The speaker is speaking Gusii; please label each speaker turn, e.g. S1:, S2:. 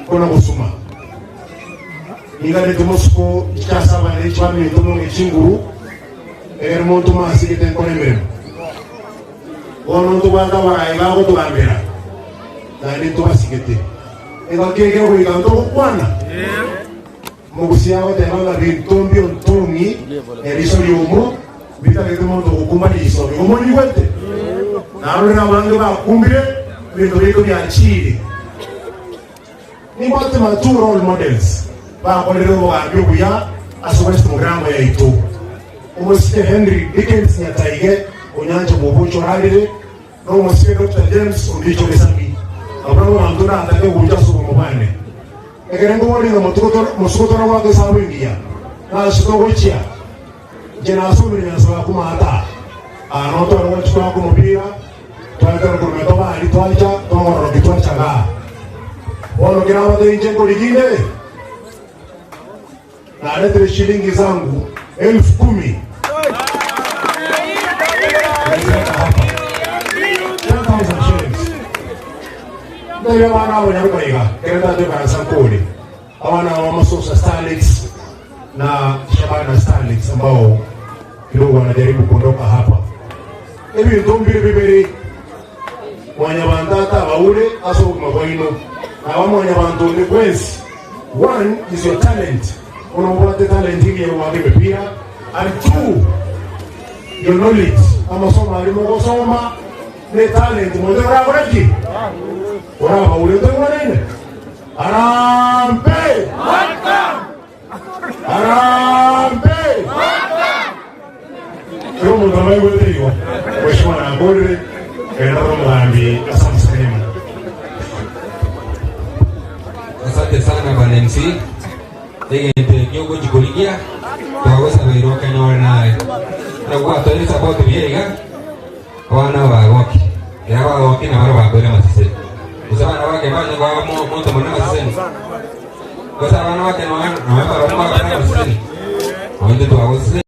S1: Kona gosuma. Ninganete mosuko nchiche ase abanene chibaminto mong'e chinguru, ekero montoma ase egete nkore emeremo. Bono ntobwate abarai bagotogambera, naende ntobasigete. Engaki eye egoika ntogokwana, Omogusia agoteba ng'a binto mbiontong'i neriso riomo mbitagete monto ogokumba riso. Nigo monyigwete? Narorire abange bakumbire ebinto biaito biachiire. Nimbwate my two role models bakorire obogambi obuya ase West Mugirango yaito, Omosike Henry Dickens Nyataige Onyancha Bwobocho orarire, na Omosike Doctor James Ondicho Gesangi. Abwo nabwo abanto ndatake gocha ase obomo bwane. Ekero nkoboria ng'a mosuko torabwate esabu engiya, nase togochia, inche nasomire Nyasae akumata aa notware gochia twaka omopira, Twakera korwa Metobali twacha twagororokia twacha igaa. Bono kera abatebie inche nkorigia inde, naretire shilingi zangu elfu kumi naziweka hapa 10,000 shillings. Ntebie abana abo nyaruka iga, kere tata ekansa nkore, abana aba Masosa Starlets na Shabana Starlets ambao kidogo wanajaribu kuondoka hapa. Ebinto mbire bibere Mwanyabanto atabaure ase obogima bwaino, naba mwanyabanto onde bwensi. One is your talent, buna obwate talent engiya yogoaka emepira, and two your knowledge, amasomo aria mogosoma ne talent monto orakore ki? Orabaure toigwanaine? Harambee! Harambee! Kera omonto amaigwete igo, Mheshimiwa nakorire, genda ore omogambi ase amasakara amanene.
S2: Asante sana bwana MC. Egento ekio ogochi korigia twagosabeire okonyore naye. Buna gwatoire support buya iga abana bagoki. Ekero bagoki nabaro bakoire amaseseni. Gose abana bake banye koa omonto omonene amaseseni. Gose abana bake nonya barobwo mbakore amaseseni. Nonye intwe twagosesenia.